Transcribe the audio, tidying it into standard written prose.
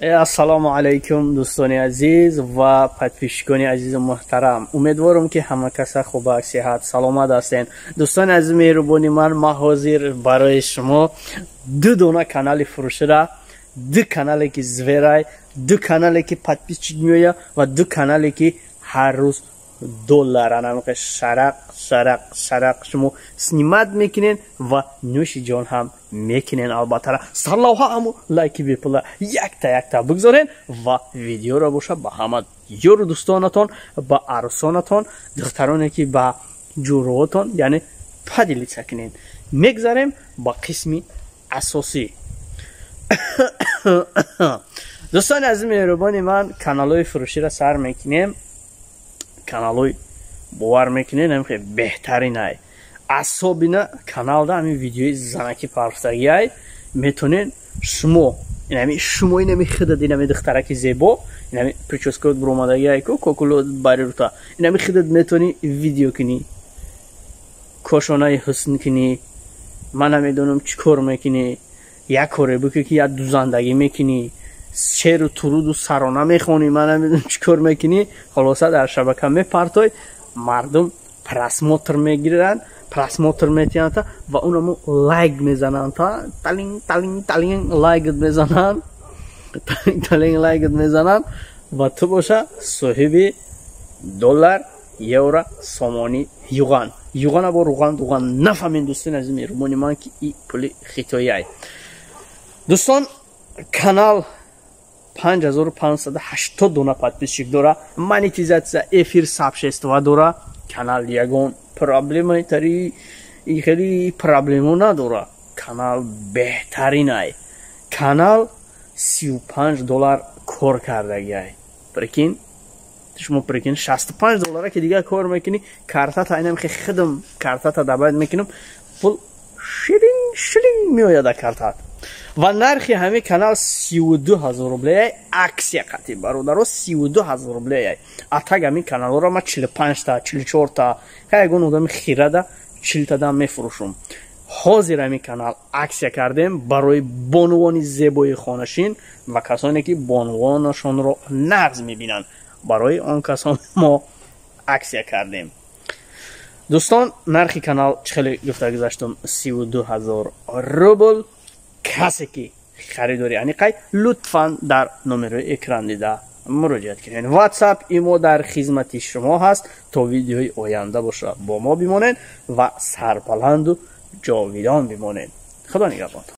Ассалому алайкум, дӯстони азиз ва подписчикони азизу муҳтарам. Умедворам, ки ҳама каса хуба, сиҳат, саломат ҳастен. Дӯстони азиз, меҳрубони ман, ман ҳозир барои шумо ду дона канали фурӯшира, ду канале ки зверай, ду канале ки подписчик меоя ва ду канале ки ҳар рӯз доллар анамиқа шарақ шарақ шарақ шумо снимать мекунен ва нӯши ҷон ҳам мекунен. Албатта, сарлавҳа ҳаму лайки бепула якта якта бигзорен ва видеоро боша ба ҳама ёру дӯстонатон, ба арӯсонатон, духтароне ки ба ҷӯроотон, яъне поделиться кунен. Мегзарем ба қисми асосӣ. Дӯстони азиз, меҳрубони ман, каналҳои фурӯширо сар мекунем. Каналҳои, бовар мекунед, ҳамихе беҳтаринай. Асобина каналда ҳамин видеои занаки парфтагиай. Метонен шумо, инами шумо, инами худат, инами духтараки зебо, инами прическаот буромадагиай ку кокуло барирута, инами худат метонӣ видео кунӣ, кошонаи ҳусн кунӣ. Ман намедонам, чӣ кор мекунӣ, як коре бикунӣ ки як дузандагӣ мекунӣ, шеру туруду сарона мехонӣ, ман намедонам, чӣ кор мекунӣ. Хулоса, дар шабака мепартой, мардум просмотр мегиранд, просмотр метиҳанд ва унамо лайк мезананд, талин талин талин лайкт мезананд, талин талин лайкт мезананд ва ту боша соҳиби доллар, евро, сомонӣ, юған. Юғана бо руған дуған нафаҳмед, дӯстони азиз, меҳрубони ман, ки и пули хитоиай. Дӯстон, канал 5580 дона подписчик дора, монетизация, эфир, сообщество дора. Канал ягон проблемаи тари хеле проблемо надора. Канал беҳтаринай. Канал 35 доллар кор кардагиай. Прикинь, шумо прикинь, 65 доллара ки дигар кор мекунӣ, картата инам хе хидм картата добавить мекунам, пул шилинг шилинг меояд картат. Ва нархи ҳамин канал 32 000 рублеяй, акция қатӣ, бародаро, 32 000 рублеяй. А так ҳамин каналҳоро ма 45-та, 44-та, ягон одами хирада 40-тадам мефурӯшум. Ҳозир ҳамин канал акция кардем барои бонувони зебои хонашин ва касоне ки бонувонашонро нағз мебинанд. Барои он касон мо акция кардем. Дӯстон, нархи канал чӣ хеле гуфта гузаштум, 32 000 рубл. Касе ки харидори аниқай, лутфан дар номерои экран дида муроҷиат кунед. Ватсап имо дар хизмати шумо ҳаст. То видеои оянда боша бо мо бимонед ва сарбаланду ҷовидон бимонед. Худо нигаҳбонтон.